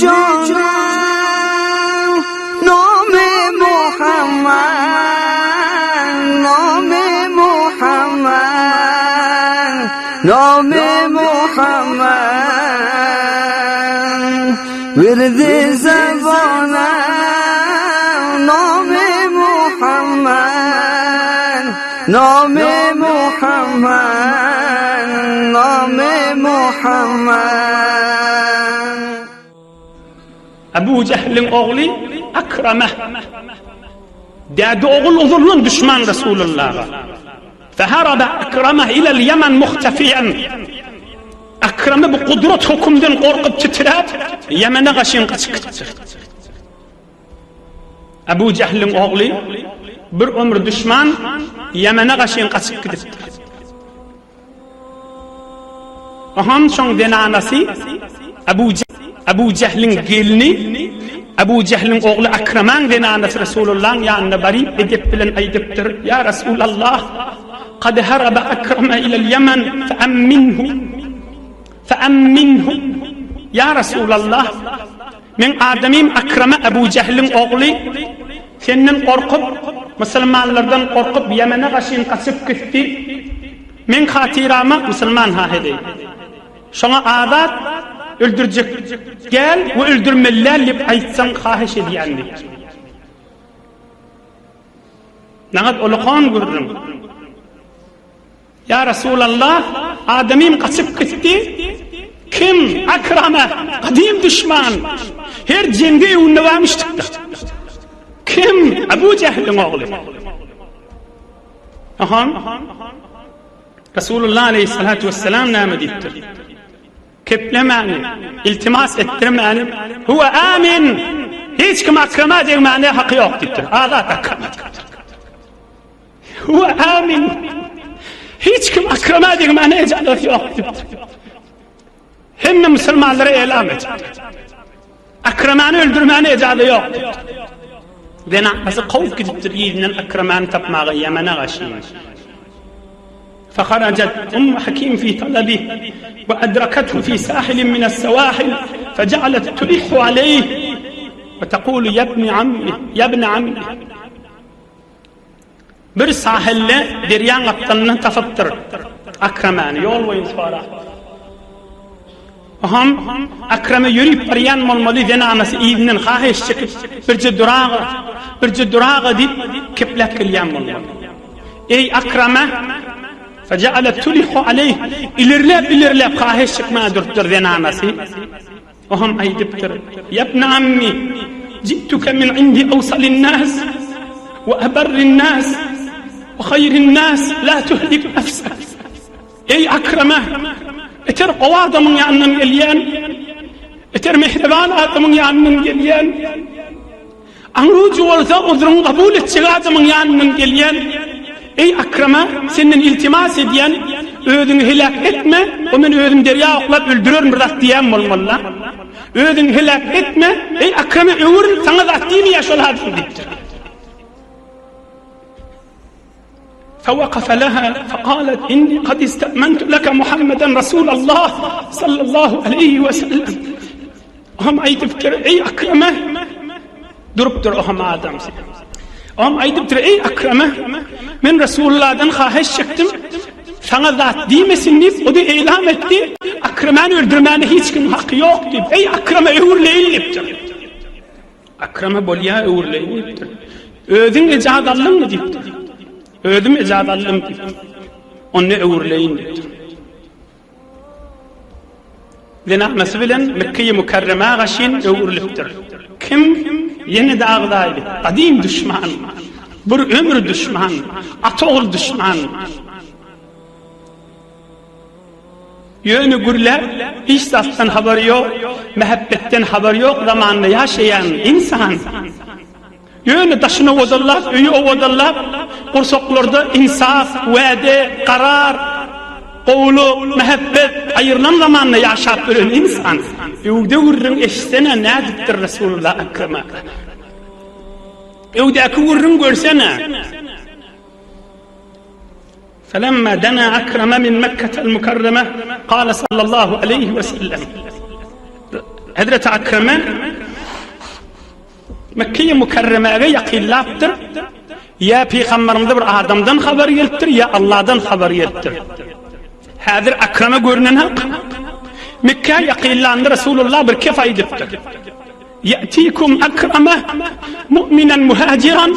Jonan Nomi Muhammad Nomi Muhammad Nomi Muhammad Wirdi zabona Nomi Muhammad Nomi Muhammad Nomi Muhammad Abu Jehliň ogly Akrama däde ogul uzuldan düşman Resulullaha. Feharaba Akrama ilel Yemen muhtefiyen. Akrama bu kudret hükümden gorkup titräp Ýemene gaşyn gaçyp gitdi. Abu Jehliň ogly bir ömür düşman Ýemene gaşyn gaçyp gidipdir. Ohan şoň zenanasy Abu Abu Jehliň gelni Abu Jehliň ogly Akramaň zenanasy Resulullahyň ýanyna baryp edep bilen aýdypdyr, Ýa Resulallah, kad haraba Akrama ilel Ýemen fe amminhu fe amminhu Ýa Resulallah, meň adamym Akrama Abu Jehliň ogly senden gorkup, musulmanlardan gorkup Ýemene gaşyn gaçyp gitdi. Meň hatyrama musulman ha heleý. Şoňa azat öldürjek däl we öldürmeli däl diýip aýtsaň hahyş edýän diýipdir. Naňat ulukan gürrüň. Ýa Resulallah, adamym gaçyp gitdi. Kim? Akrama, gadym düşman. Her jeňde öwünde barmyşdykda. Kim? Abu Jehliň ogly. Aha. Resulullah aleyhissalatu vesselam näme diýipdir? Keplemäni, iltimas etdirmäni, huwa amin. Hiç kim akrama degmäne haky ýok diýipdir. Azat akrama diýipdir. Huwa amin. Hiç kim akrama degmäne ejazat ýok diýipdir. Hemme musulmanlara elam edipdir. Akramany öldürmäne ejaza ýok diýipdir. Zenanasy kowup gidipdir yzyndan Akramany tapmaga Ýemene gaşyn. Faharajat Ummu Hakim fi talabih we adrakathu fi sahilin min as-sawahil faja'alat tulihhu aleyh we taqulu ya ibn ammi ya ibn ammi Bir sahilde derýaň gapdalyndan tapypdyr Akramany, ýol boýun sorapdyr. Oham Akrama ýörüp barýan bolmaly, zenanasy yzyndan haýyş çekip, birje duraga, birje duraga diýip kepläp gelýän bolmaly. Eý Akrama, Fejealet tulihu aleýh, ilerläp-ilerläp haýyş çekmäge durupdyr zenanasy. O hem aýdypdyr, Ýabne ammi, ji'tuke min indi awsalin-nas we abarrin-nas we haýrin-nas, la tuhlik nefsek. Eý Akrama, beter gowy adamyň ýanyndan gelýän, beter mähriban adamyň ýanyndan gelýän, Aňrujy bolsa uzruňy kabul etjek adamyň ýanyndan gelýän, Eý, Akrama, senden iltimas edýän, özüňi heläk etme, o men özüm derýa oklap öldürerin bir zat diýýän bolmaly-la. Özüňi heläk etme, eý, Akrama, öwürl, saňa zat diýmeýär şol adam diýipdir. Fewakafe leha fekalet inni kad istementu leke Muhammeden Resulallah sallallahu aleyhi ve sellem. Ohm aýdypdyr, eý Akrame, durupdyr ohm adamsy. Ohm aýdypdyr, eý Akrame, men Resulullahdan haýyş çekdim, saňa zat diýmesin diýip, o da eýlam etdi, Akramany öldürmäne hiç kim haky ýok diýip, eý Akrame öwürleýin diýipdir. Akrama bolýa öwrüleýin diýipdir. Özüň ejaz aldyňmy diýipdir. Özüm ejaz aldym diýipdir. Onda öwrüleýin diýipdir. Zenanasy bilen Mekkeýi Mükerremä gaşyn öwrülipdir. Kim? Ýene-de agzaýly, gadym duşman, bir ömür duşman, ata-ogul duşman. Ýöne gürläp, hiç zatdan habary ýok, mähebbetden habary ýok zamanda ýaşaýan ynsan. Ýöne daşyny owadanlap, öýi owadanlap, gursaklarda ynsap, wäde, karar, gowulyk, mähebbet aýrylan zamanda ýaşap ýören ynsan. Öwde gürrüň eşitsene nädipdir Resulullah Ekrem Öwdäki gürrüň görsene. Felemma dena Akrama min Mekketel Mükerreme kâle sallallahu aleyhi ve sellem. Hezreti Akreme Mekkeýi Mükerremäge ýakynlapdyr. Ýa pygamberimize bir adamdan habar gelipdir, ýa Allahdan habar gelipdir. Häzir Akreme görünen hak. Mekkä ýakynlanda Resulullah bir kef aýdypdyr. Ýatikum Akrame mu'minan muhajiran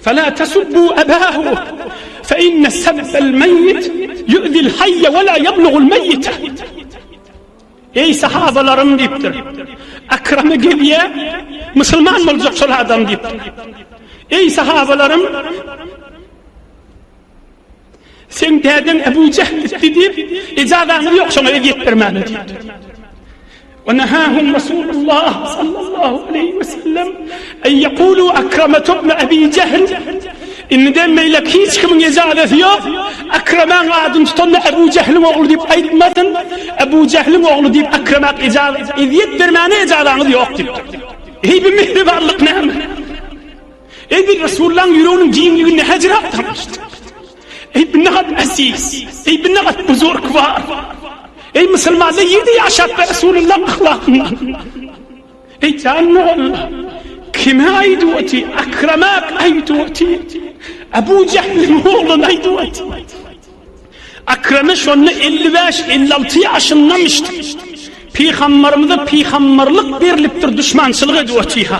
fela tasubbu abahu fe inne sebbel meyyit yu'zil hayye ve la yebluğul meyyite. Eý sahabalarym diýipdir. Akrama gelýä, musulman boljak şol adam diýipdir. Eý sahabalarym, seň dädeň Ebu Jehl etdi diýip, ejazaňyz ýok şoňa ezýet bermäne diýipdir. Ve nehahum Resulullah sallallahu aleyhi ve sellem en yekulu Akrametu ibn Ebi Jehl Indiden beýlek hiç kimiň ejazasy ýok. Akramaň adyny tutanda Ebu Jehliň ogly diýip aýtmasyn. Ebu Jehliň ogly diýip Akramak ejaz ezýet bermäne ejazaňyz ýok diýipdir. Eý bu mähribanlyk näme? Eý bir Resulullahyň ýüreginiň giňligi näjirap tanyşdy. Eý bu nagat aziz, eý bu nagat buzurg bar. Eý musulmanlar ýerde ýaşap be Resulullahyň ahlakyndan. Eý jan doganlar, kime aýdyp oty, Akramak aýdyp oty, Abu Jehliň ogluna aýdyp oty. Akrame şonda 55-56 ýaşyndamyşdy. Pygambarymyza pygambarlyk berlipdir, duşmançylyk edip otyha.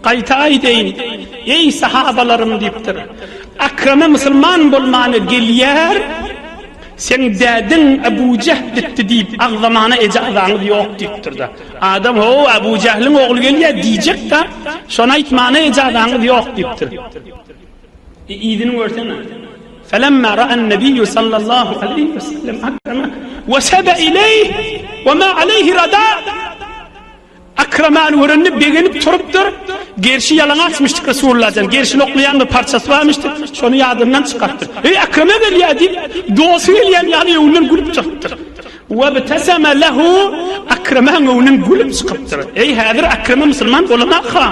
Gaýta aýdaýyn, eý sahabalarym diýipdir. Akrame musulman bolmana gelýär, seň dädeň Ebu Jehl ditdi diýip agzamana ejazaňyz ýok diýipdir-de. Adam ho Ebu Jehliň ogly gelýär diýjek-de, şony aýtmana ejazaňyz ýok diýipdir. E, yzyny görsene. Felemma ra'an nabiyyu sallallahu aleyhi ve sellem Akrama ve sebe ileyh ve ma aleyhi rada. Akramany görende begenip turupdyr. Gerşi ýalaňaçmyşdyk Resulullahjan. Gerşini oklaýan bir parçasy barmyşdy. Şony ýadyndan çykarypdyr. Eý, Akrama gelýär diýip, dosty gelýän ýaly öňünden gülüp çykypdyr. Webteseme lehu Akramaň öňünden gülüp çykypdyr. Eý, häzir Akrama musulman bolanok-ha.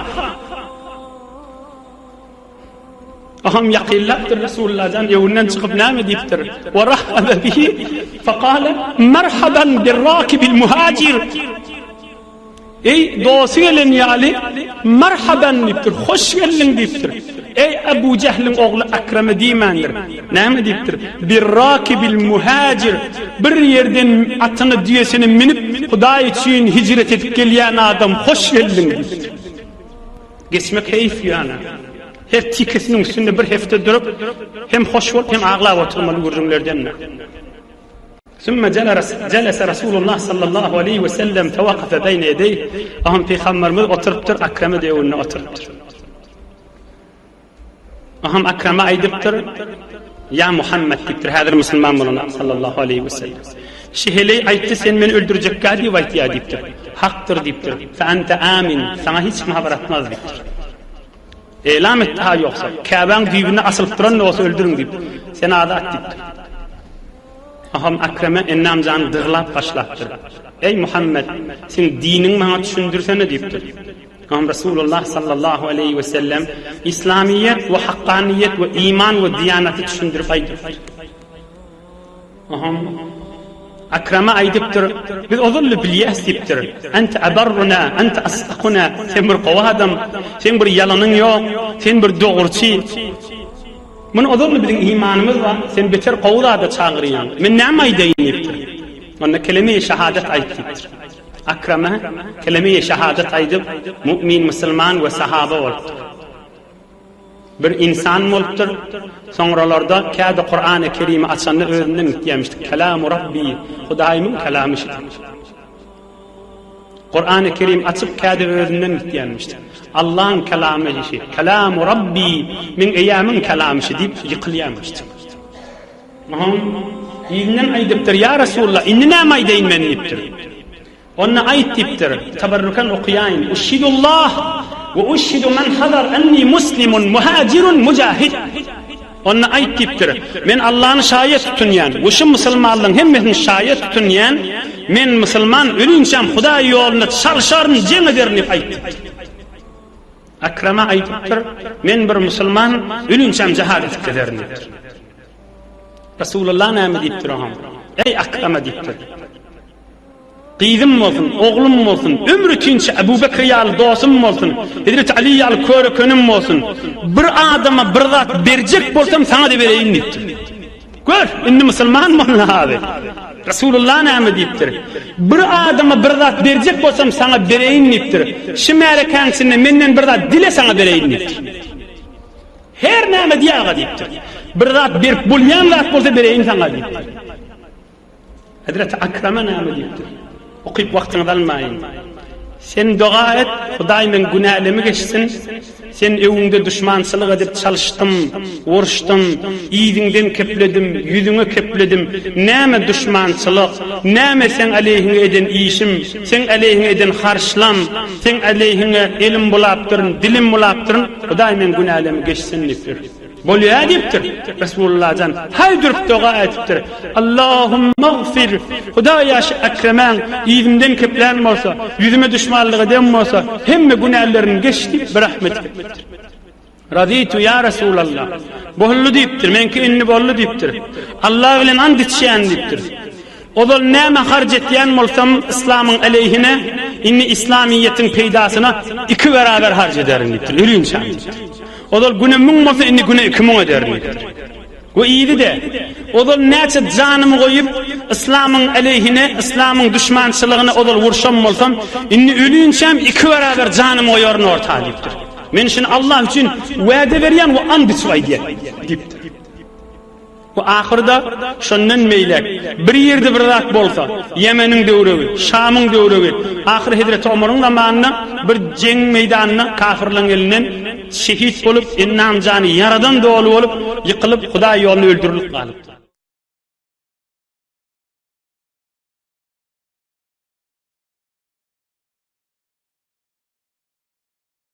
Aham ýakynlapdyr Resulullahjan öňünden çykyp näme diýipdir? Wa rahaba bihi faqala marhaban birrakibil muhajir. Eý dosty gelen ýaly marhaban diýipdir, hoş geldiň diýipdir. Eý Abu Jehliň ogly Akrama diýmändir. Näme diýipdir? Birrakibil muhajir. Bir ýerden atyny düýesini münüp Hudaý üçin hijret edip gelýän adam hoş geldiň diýipdir. Geçmek heýf ýöne. Her tikesiniň üstünde bir hepde durup, hem hoş bolup, hem aglap oturmaly gürrüňlerden. Sümme jelese Rasulullah sallallahu aleyhi ve sellem fewakafe beyne yedeyh. Aham Peygamberimiz oturypdyr, Akreme de öňünde oturypdyr. Aham Akrama aýdypdyr, Ýa Muhammet diýipdir, häzir musulman bolan sallallahu aleýhi we sellem. Şi heleý aýtdy, sen meni öldürjekkä diýip aýtýar diýipdir. Hakdyr diýipdir. Fe ente amin, saňa hiç kim habar atmaz diýipdir. Elam etdi ha ýogsa, Käbäň düýbünde asylyp duran bolsa öldüriň diýip. Sen azat diýipdir. Aham Akrama ennam jany dyglap başlapdyr. Eý Muhammet, sen diniňi maňa düşündirsene diýipdir. Imam Resulullah sallallahu aleýhi we sellem Islamyýet we hakkanyýet we iman we diýanaty düşündirip aýdypdyr. Aham Akrama aýdypdyr, biz ozal-da bilýäs diýipdir. Ente abarruna, ente asdakuna, sen bir gowy adam, seň bir ýalanyň ýok, sen bir dogruçy. Muny ozal-da biziň imanymyz bar, sen beter gowy zada çagyrýaň. Men näme aýdaýyn diýipdir. Onda keleme-i şahadat aýt diýipdir. Akrama keleme-i şahadat aýdyp, mu'min, musulman we sahaba bolupdyr. Bir insan bolupdyr. Soňralarda käde Kurany Kerimi açanda özünden gitýärmişdi. Kelamu Rabbi, Hudaýymyň kelamy şu diýip. Kurany Kerim açyp käde özünden gitýärmişdi. Allahyň kelamy şu. Kelamu Rabbi, meň eýämiň kelamy şu diýip ýykylýarmyşdy. Oňa yzyndan aýdypdyr, Ýa Resulallah, indi näme aýdaýyn men diýipdir. Onda aýt diýipdir, tabarrukan okaýaýyn, Uşhidullah we uşhidu men hazar enni muslimun muhajirun mujahid. Onda aýt diýipdir, men Allany şaýat tutunýan we şu musulmanlaryň hemmesini şaýat tutunýan, men musulman ölinçäm Hudaý ýolunda çalşaryn, jeň ederin diýip aýt diýipdir. Akrama aýdypdyr, men bir musulman ölinçäm jihad edip gezerin diýipdir. Resulullah näme diýipdir oňa? Eý Akrama diýipdir. Gyzym bolsun, oglum bolsun, ömür ötinçe Ebu Bekr ýaly dostum bolsun, Hezreti Ali ýaly körekenim bolsun, bir adama bir zat berjek bolsam saňa-da bereýin diýipdir. Gör, indi musulman boldy abi. Resulullah näme diýipdir? Bir adama bir zat berjek bolsam saňa bereýin diýipdir. Şu märekäň içinde menden bir zat dile saňa bereýin diýipdir. Her näme diý aga diýipdir. Bir zat berip bolýan zat bolsa bereýin saňa diýipdir. Hezreti Akrama näme diýipdir? Okyp wagtyňyzy almaýyn. Sen doga et, Hudaý meň günälemi geçsin. Sen öwüňde duşmançylyk edip çalyşdym, uruşdym, yzyňdan kepledim, ýüzüňe kepledim. Näme duşmançylyk, näme seň aleýhiňe eden işim, seň aleýhiňe eden harçlam, seň aleýhiňe elim bulapdyryn, dilim bulapdyryn, Hudaý meň günälemi geçsin diýipdir. Bolýa diýipdir. Resulullah jan haý durup doga etipdir. Allahumagfir, Hudaýa şu Ekremäň yzymdan keplän bolsa, ýüzüme duşmanlyk eden bolsa, hemme günälerini geç diýip bir rahmet etipdir. Razitu ýa Resulallah. Boldy diýipdir, meňki indi boldy diýipdir. Allah bilen and içýän diýipdir. Ozal näme harç etýän bolsam yslamyň aleýhine, indi yslamyýetiň peýdasyna iki beraber harç ederin diýipdir. Ölinçäm diýipdir. Ozal güne müň bolsa indi güne 2000 ederin diýipdir. We yzy-de, ozal näçe janymy goýup yslamyň aleýhine, yslamyň duşmançylygyna ozal urşan bolsam, indi ölinçäm iki beraber janymy goýaryn orta diýipdir. Men şuny Allah üçin wada berýän we and içip aýdýan diýipdir. Bu ahyrda şondan beýläk bir ýerde bir zat bolsa, Ýemeniň döwregi, Şamyň döwregi, ahyr Hezreti Omaryň zamanynda bir jeň meýdanynda kafirleň elinden şehit bolup, endam-jany ýaradan doly bolup, ýykylyp, Hudaý ýolunda öldürilip galypdyr.